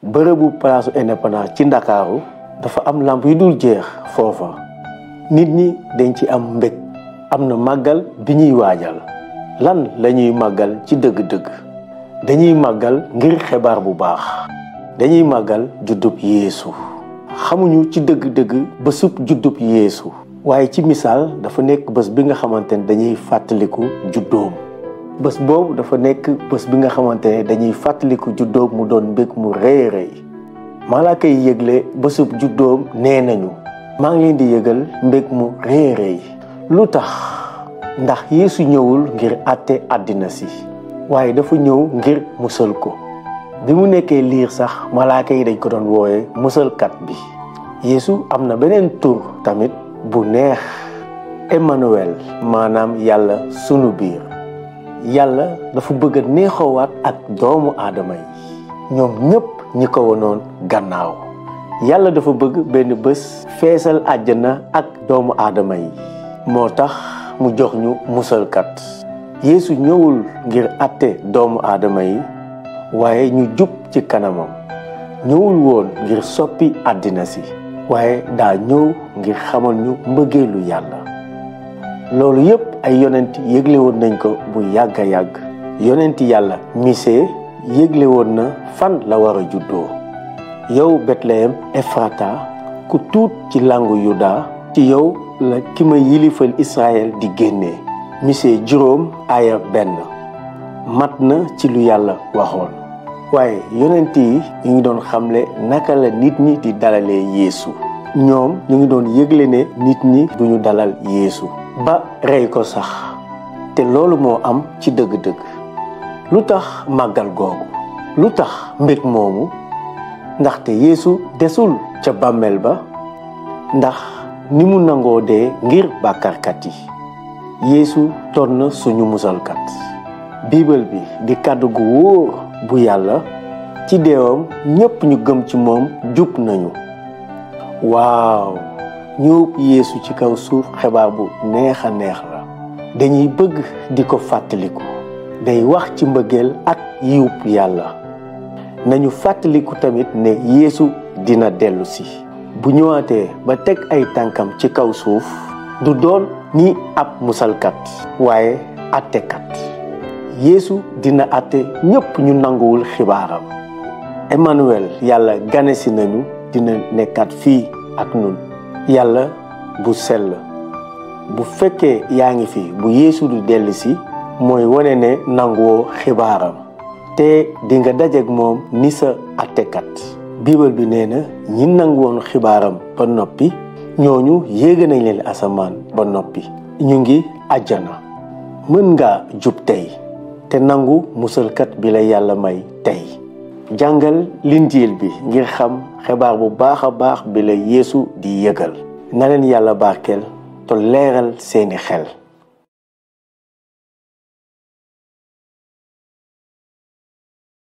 bërëbu palaasu Indépendance ci Ndakaaru dafa am lamp yu dul jeex foofa nit ñi dañ ci am mbég am na màggal bi ñuy waajal lan lañuy màggal ci dëgg-dëgg dañuy màggal ngir xibaar bu baax dañuy màggal juddub Yeesu xamuñu ci dëgg-dëgg bésub juddub Yeesu waaye ci misaal dafa nekk bés bi nga xamante ne dañuy fàttaliku juddoom bés boobu dafa nekk bés bi nga xamante ne dañuy fàttaliku juddoom mu doon mbég mu rëy rëy malaaka yi yëgle bésub juddoom nee nañu maa ngi leen di yëgal mbég mu rëy rëy lu tax ndax Yeesu ñëwul ngir àtte àddina si waaye dafa ñëw ngir musal ko bi mu nekkee liir sax malaaka yi dañ ko doon wooye musalkat bi Yeesu am na beneen tur tamit bu neex Emmanuel maanaam yàlla sunu biir yàlla dafa bëgg a neexoowaat ak doomu aadama yi ñoom ñépp ñi ko wonoon gannaaw yàlla dafa bëgg benn bés feesal àjjana ak doomu aadama yi moo tax mu jox ñu musalkat Yeesu ñëwul ngir àtte doomu aadama yi waaye ñu jub ci kanamam ñëwul woon ngir soppi àddina si waaye daa ñëw ngir xamal ñu mbëggeelu yàlla loolu yépp ay yonent yëgle woon nañ ko bu yàgg a yàgg yonenti yàlla Misee yëgle woon na fan la war a juddoo yow Betlehem Efrata ku tuut ci langu Yuda ci yow la ki ma yilifal Israël di génnee Misee 5 aaya 1 mat na ci lu yàlla waxoon waaye yonent yi ñu ngi doon xamle naka la nit ñi di dalalee Yeesu ñoom ñu ngi doon yëgle ne nit ñi duñu dalal Yeesu ba rey ko sax te loolu moo am ci dëgg-dëgg lu tax màggal googu lu tax mbég moomu ndaxte Yeesu desul ca bàmmeel ba ndax ni mu nangoo dee ngir bàkkaarkat yi Yeesu doon na suñu musalkat biibal bi di kàddu gu wóor bu yàlla ci deewam ñépp ñu gëm ci moom jub nañu waaw ñëw Yeesu ci kaw suuf xibaar bu neex a neex la dañuy bëgg di ko fàttaliku day wax ci mbëggeel ak yiwub yàlla nañu fàttaliku tamit ne Yeesu dina dellu si bu ñëwaatee ba teg ay tànkam ci kaw suuf du doon ni ab musalkat waaye àttekat Yeesu dina àtte ñépp ñu nanguwul xibaaram Emmanuel yàlla ganesi nañu dina nekkaat fii ak ñun yàlla bu sell bu fekkee yaa ngi fi bu Yeesu du dellusi mooy wane ne nanguwoo xibaaram te di nga dajeek moom ni sa àttekat biibal bi nee na ñi nanguwoon xibaaram ba noppi ñooñu yéege nañ leen asamaan ba noppi ñu ngi àjjana mën nga jub tey te nangu musalkat bi la yàlla may tey jàngal linjiil bi ngir xam xibaar bu baax a baax bi la Yeesu di yëgal na leen yàlla barkeel te leeral seeni xel